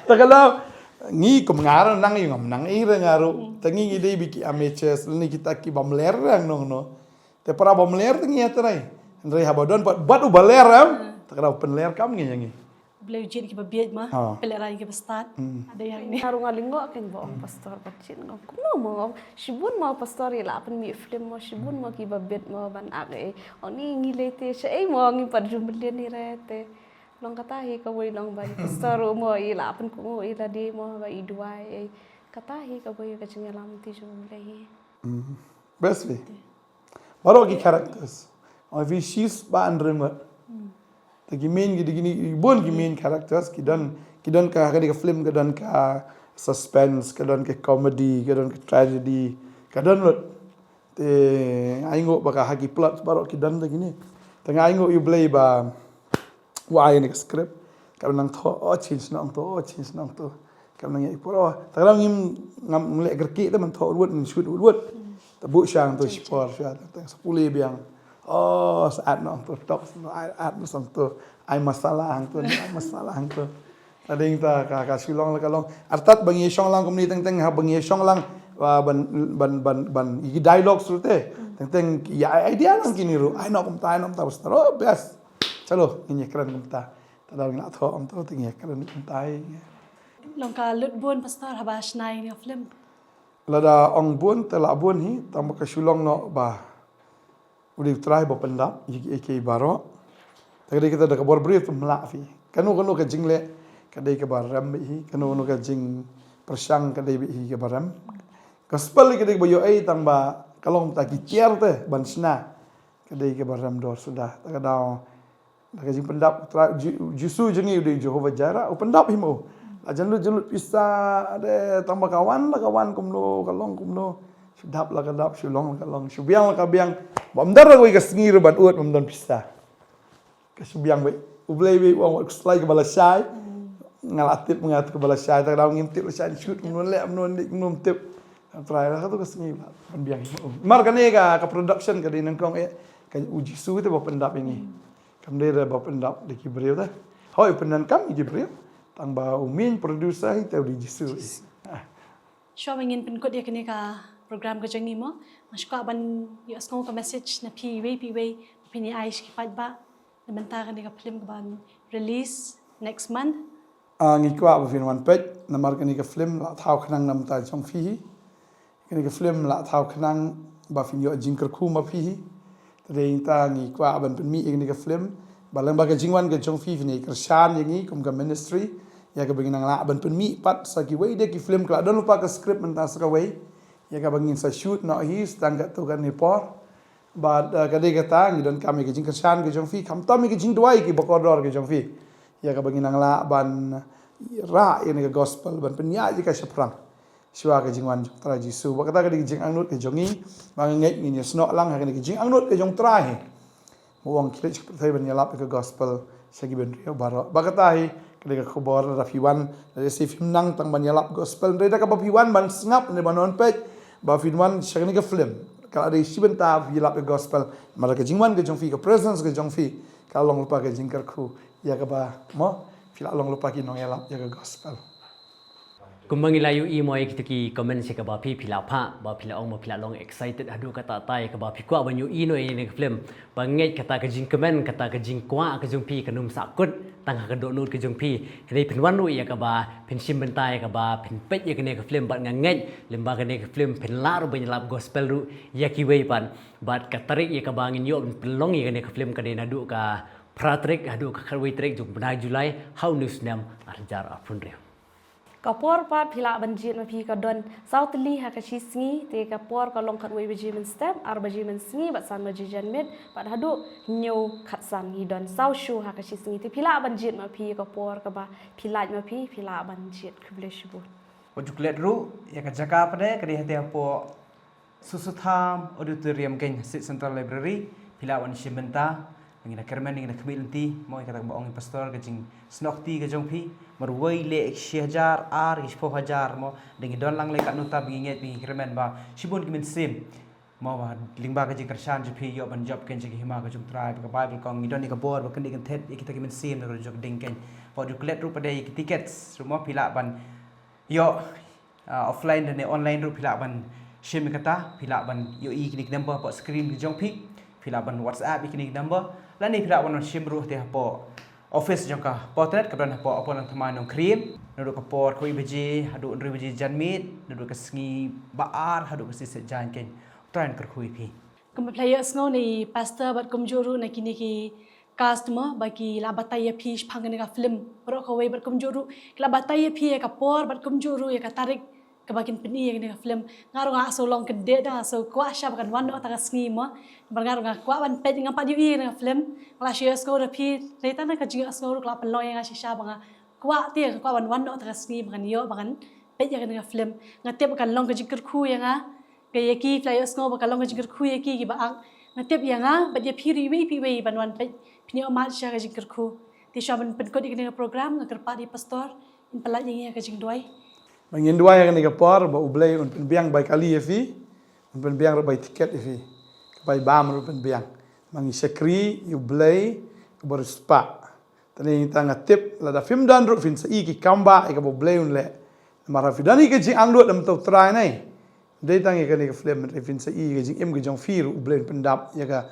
Ta ka daw, ngi kum nga ra nang i ngam nang i ra nga ruh. Ta ngi ngi dei ba ki amateurs, ni kita ki bym ler ra nong no. Te para bym ler te ngi ïa trai. Hynrei haba don pat, bad u ba ler em. Ta ka daw pynler kam ngi ïa ngi. Blei u jied kiba bieit ma, pynlehrain kiba stad. Ada ïa ngi. Nga ruh nga lyngngoh kein ba ong Pastor ba jied, nga ong kumno mo, nga ong shibun mo Pastor ïa la pynmih film mo, shibun mo kiba bieit mo ban act eh. Ong ni ngi lei te shaei mo, ngi pat ju mlien ni re te. Long kata hi kawei long ba i Pastor ruh mo i la pynkohnguh ïa lade mo ba i duwai eh. Kata hi kawei ka jingïalam te jong U Blei hi. Best way. Baroh ki characters. Ong phi shis ba an rim. Ta ki main ki dei kine, bun ki main characters, ki don, ki don ka, ka dei ka film, ka don ka suspense, ka don ka comedy, ka don ka tragedy, ka don lut. Te ai nguh ba ka ha ki plot baroh ki don ta kine. Te nga ai nguh ïa U Blei ba u ai ïa ni ka script. Ka nang thoh, oh, change nang to, oh, change nang to. Ka nang ïa i por, oh, ta ka dang ngim ngam leh kyrkieh te man thoh wut, ngin shoot wut wut. Ta buh shang to shipor, shang to, ta sa pule biang. Oh, sa add nang to, tok, sa add, add nang to. Ai masala hang to, ai masala hang to. Ta ding ta ka, ka shu long la ka long. Artat ba ngi shong lang kumne teng teng ha ba ngi shong lang, ah, ban, ban, ban, ban, i dialogue shu te. Teng teng, ïa idea lang kine ruh. Ai nang kumta, ai nang kumta, bas ta, oh, best. Chalo, ngin ïa kren kumta. Ta dang ngi la thoh ong to te ngi kren kumta hi. Long ka lut bun Pastor haba shna ïa ni film. Lada ong bun te la bun hi, tang ba ka shu long noh ba u dei U Trai ba pyndap ïa kiei kiei baroh. Ta ka dei kita da ka bor briew te ym lah phi. Kano kano ka jingleh ka dei kaba rem beit hi, kano kano ka jingpyrshang ka dei beit hi kaba rem. Gospel ka dei kaba ïoh ei tang ba ka long ta ki tiar te ban shna. Ka dei kaba rem dor suda. Ta ka daw Da ka jingpyndap U Trai, Ji-, Jisu jong ngi u dei Jehovah Jireh, u pyndap hi mo. La jan lut jan lut pisa, de tang ba ka wan, la ka wan kumno, ka long kumno. Shu dap la ka dap, shu long la ka long, shu biang la ka biang. Bym don ruh kawei ka sngi ruh ban ud bym don pisa. Ka shu biang beit. U Blei beit u ong wat khuslai kaba lashai. Nga la tip nga kaba lashai, ta ka daw ngim tip lashai, shoot kumno leh, kumno leh, kumno tip. Trai la ka tu ka sngi ba ban biang hi mo. Mar kane ka, ka production ka dei nyngkong eh, ka u Jisu te ba pyndap ïa ngi. Kam dei re ba pyndap da ki briew te. Hooid, pyndonkam ïa ki briew. Tang ba u main producer hi te u dei Jisu. Ah. Shuwa ba ngin pynkut ïa kane ka program ka jong ngi mo, nga shu kwah ban ïohsngew ka message na phi iwei pa iwei, phin ïa ai sha ki paidbah na bynta kane ka film kaban release next month. Ah, ngi kwah ba phin wan peit, namar kane ka film la thaw khnang na bynta jong phi hi. Kane ka film la thaw khnang ba phin ïoh jingkyrkhu ma phi hi. Te dei ngi ta ngi kwah ban pynmih ïa kane ka film. Ba lem ba ka jingwan ka jong phi phin ïa kyrshan ïa ngi kum ka ministry. Ïa kaba ngin nang lah ban pynmih pat sa kiwei de ki film, ka la don lypa ka script mynta sa kawei. Ïa kaba ngin sa shoot noh hi, sa tang katto katne por. Bad, eh, ka dei kata, ngi donkam ïa ka jingkyrshan ka jong phi, khamtam ïa ka jingduwai kiba kordor ka jong phi. Ïa kaba ngin nang lah ban rah ïa kane ka gospel, ban pynïaid ïa ka shaphrang. Shuwa ka jingwan jong Trai Jisu. Bad kata ka dei ka jingangnud ka jong ngi, ba nga ngeit ngin ïasnoh lang ha kane ka jingangnud ka jong Trai hi. Mo ong khie leit sha ka pyrthei ban ïalap ïa ka gospel sha ki briew baroh. Bad kata hi, ka dei ka khubor lada phi wan, lada shisha phim nang tang ban ïalap gospel. Hynrei da kaba phi wan ban sngap ne ban wan peit, ba phin wan sha kane ka film. Ka la dei shi bynta phi ïalap ïa ka gospel. Namar ka jingwan ka jong phi, ka presence ka jong phi, ka long lypa ka jingkyrkhu ïa kaba, mo, phi la long lypa ki nongïalap ïa ka gospel. Kumba ngi la ïohi mo ïa kito ki comment sha kaba phi, phi la phah, ba phi la ong ba phi la long excited haduh katta katta ïa kaba phi kwah ban ïohi noh ïa kane ka film. Ba ngeit kata ka jingkmen, kata ka jingkwah ka jong phi kan ym sahkut tang ha ka dohnud ka jong phi. Hynrei phin wan ruh ïa kaba phin shim bynta ïa kaba phin peit ïa kane ka film, bad nga ngeit lem ba kane ka film phin lah ruh ban ïalap gospel ruh ïa kiwei pat. Bad ka tarik ïa kaba ngin ïoh pynlong ïa kane ka film ka dei naduh ka phra tarik haduh ka khatwei tarik jong u bnai July ha une u snem ar hajar arphew hynriew. Ka por pat phi lah ban jied ma phi ka don saw tylli ha ka shi sngi, te ka por ka long khatwei baje mynstep, ar baje mynsngi bad san baje janmiet, bad haduh hynñiew khatsan ngi don saw shu ha ka shi sngi. Te phi lah ban jied ma phi ka por kaba phi lah ma phi, phi lah ban jied. Khublei shibun. Wat ju klet ruh ïa ka jaka pat, ka dei hate hapoh Susutham Auditorium kein, City Central Library. Phi lah wan shim bynta. Ngi na kyrmen, ngi na khmih lynti mo ïa kata kaba ong i pastor, ka jingsnoh kti ka jong phi. Marwei leh shi hajar, ar, shiphew hajar mo. Da ngi don lang lei katno ta ba ngi ngeit, ba ngi kyrmen ba shibun ki mynsiem mo, ba lyngba ka jingkyrshan jong phi ïoh ban jop kein sha ka hima ka jong U Trai. Ba ka Baibl ka ong ngi don ïa ka bor ba kyndit kynthet ïa kita ki mynsiem na ka jong ka ding kein. Wat ju klet ruh pat ïa ki tickets ruh mo, phi lah ban ïoh, ah, offline ne online ruh phi lah ban shim ïa kata, phi lah ban ïohi kine ki number hapoh screen ka jong phi, phi lah ban WhatsApp ïa kine ki number, lane phi lah ban shim ruh te hapoh office jong ka Potnet kaba don hapoh Upper Longthymmai Nongkriem, naduh ka por khatwei baje haduh hynriew baje janmiet, naduh ka sngi ba ar haduh ka sngi Saitjaiñ kein. U Trai un kyrkhu ïa phi. Kumba phi la ïohsngew na i pastor bad kumjuh ruh na kine ki cast mo, ba ki la batai ïa phi shaphang kane ka film baroh kawei, bad kumjuh ruh ki la batai ïa phi ïa ka por bad kumjuh ruh ïa ka tarik kaba kin pyni ïa kane ka film. Nga ruh nga sngew long kyndit, nga sngew kwah shisha ba kan wan noh kata ka sngi mo. Namar nga ruh nga kwah ban peit, ngam pat ïohi ïa kane ka film. Nga la shu ïohsngew da phi, hynrei tang na ka jingïohsngew ruh ka la pynlong ïa nga shisha ba nga kwah te, nga kwah ban wan noh kata ka sngi ba ngan ïoh, ba ngan peit ïa kane ka film. Nga tip ba kan long ka jingkyrkhu ïa nga. Ka ïa ki, phi la ïohsngew ba ka long ka jingkyrkhu ïa ki kiba ak. Nga tip ïa nga bad ïa phi ruh iwei pa iwei ban wan peit, phin ïoh mad shisha ka jingkyrkhu. Te shuwa ban pynkut ïa kane ka program, nga kyrpad ïa i pastor in pyllait ïa ngi ïa ka jingduwai. Ba ngin duwai ha kane ka por ba U Blei un pynbiang bai kali ïa phi, un pynbiang ruh bai tiket ïa phi. Ka bai bam ruh pynbiang. Ba ngi shakri ïa U Blei uba riewspah. Tang ïa nga tip lada phim don ruh phin sa i ki kam ba ïa kaba U Blei un leh. Namar ha phi don ïa ka jingangnud namar U Trai ne. Dei tang ïa kane ka film, hynrei phin sa i ka jingim ka jong phi ruh U Blei un pyndap ïa ka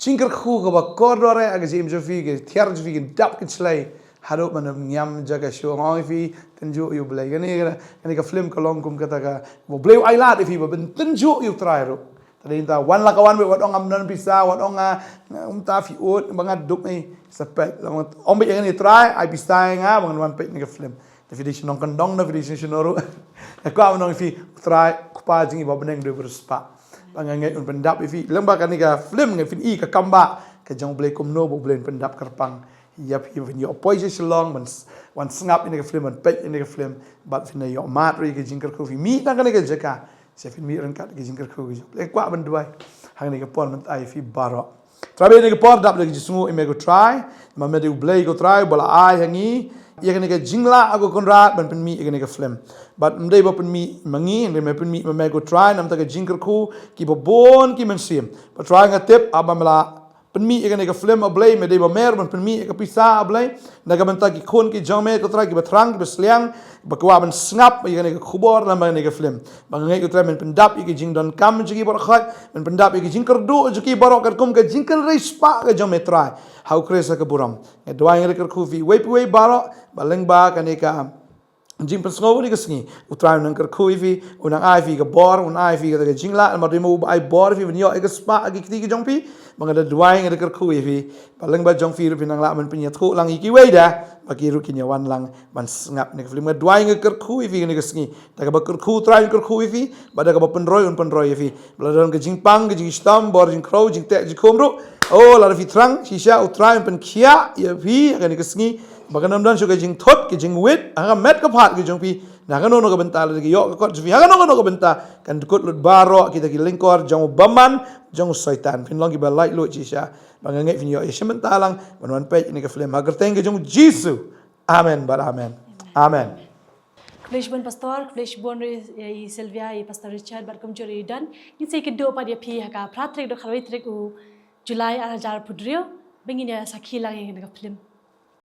jingkyrkhu kaba kordor ha ka jingim jong phi, ka tiar jong phi kin dap kin shlei. Haduh ban ym ngiam jaka shuh, nga ong ïa phi, tynjuh ïa U Blei. Kane ka, kane ka film ka long kum kata kaba U Blei u ailad ïa phi ba phin tynjuh ïa U Trai ruh. Tang ïa nga wan la ka wan beit, wat ong ngam don pisa, wat ong nga, nga um ta phi ud ba nga duk ei, sa peit. Ong beit ïa kane, Trai ai pisa ïa nga ba ngan wan peit kane ka film. Te phi dei sha nongkyndong ne phi dei sha shano ruh, nga kwah ban ong ïa phi, Trai Kpa jong ngi ba ha bneng u dei u riewspah. Ba nga ngeit un pyndap ïa phi. Lyngba kane ka film nga phin i ka kam ba ka jong U Blei kumno ba U Blei un pyndap kyrpang ïa phi, phin ïoh poi sha Shillong ban s-, wan sngap ïa kane ka film, ban peit ïa kane ka film. Bad phin ïoh mad ruh ïa ka jingkyrkhu, phi mih tang kane ka jaka, sa phin mih ryngkat ka jingkyrkhu ka jong U Blei. Kwah ban duwai ha kane ka por mynta ïa phi baroh. Trai, ba ïa kane ka por dap da ka jingsngew, ïa me ko Trai, namar me dei U Blei ko Trai uba la ai ha ngi ïa kane ka jinglah ko Kynrad ban pynmih ïa kane ka film. Bad ym dei ba pynmih ma ngi, hynrei me pynmih ma me ko Trai, namar ka jingkyrkhu kiba bun ki mynsiem. Bad Trai, nga tip haba me la pynmih ïa kane ka film, A Blei, me dei ba mer ban pynmih ïa ka pisa, A Blei, na ka bynta ki khun ki jong me ko Trai, kiba thrang, kiba sliang, ba kwah ban sngap ïa kane ka khubor lem bad kane ka film. Ba nga ngeit ko Trai men pyndap ïa ki jingdonkam jong ki baroh khoit, men pyndap ïa ki jingkyrduh jong ki baroh katkum ka jingkyrkhu riewspah ka jong me Trai, ha U Khrist ha ka burom. Nga duwai, nga da kyrkhu ïa phi iwei pa iwei baroh ba lyngba kane ka jingpynsngew kane ka sngi, U Trai un nang kyrkhu ïa phi, un nang ai phi ka bor, un ai phi kata ka jinglah, namar u dei mo uba ai bor ïa phi ban ïoh ïa ka spah ha ki kti ki jong phi. Ba nga da duwai, nga da kyrkhu ïa phi ba lyngba jong phi ruh phin nang lah ban pynïathuh lang ïa kiwei de, ba ki ruh kin ïa wan lang ban sngap ïa kane ka film. Nga duwai, nga kyrkhu ïa phi kane ka sngi, da kaba kyrkhu U Trai un kyrkhu ïa phi, bad da kaba pynroi un pynroi ïa phi. Ba lada don ka jingpang, ka jingshitom, bor jingkhrew, jingteh jingkhum ruh, o, lada phi thrang shisha, U Trai un pynkhiah ïa phi ha kane ka sngi. Ba kan ym don shuh ka jingthut, ka jingwit ha ka met ka phad ka jong phi. Na kano kano ka bynta, lada ki ïoh ka kot jong phi ha kano kano ka bynta, kan dkut lut baroh kita ki lyngkor jong u bymman, jong u Soitan. Phin long kiba laitluid shisha. Ba nga ngeit phin ïoh ïashim bynta lang ban wan peit ïa kane ka film, ha ka kyrteng ka jong U Jisu. Amen bad amen. Amen. Khublei shibun Pastor, khublei shibun ruh ïa i Sylvia, i Pastor Richard bad kumjuh ruh ïa i Don. Ngin sa ïakynduh pat ïa phi ha ka phra tarik haduh khatwei tarik u July ar hajar arphew hynriew, ba ngin ïa sakhi lang ïa kane ka film.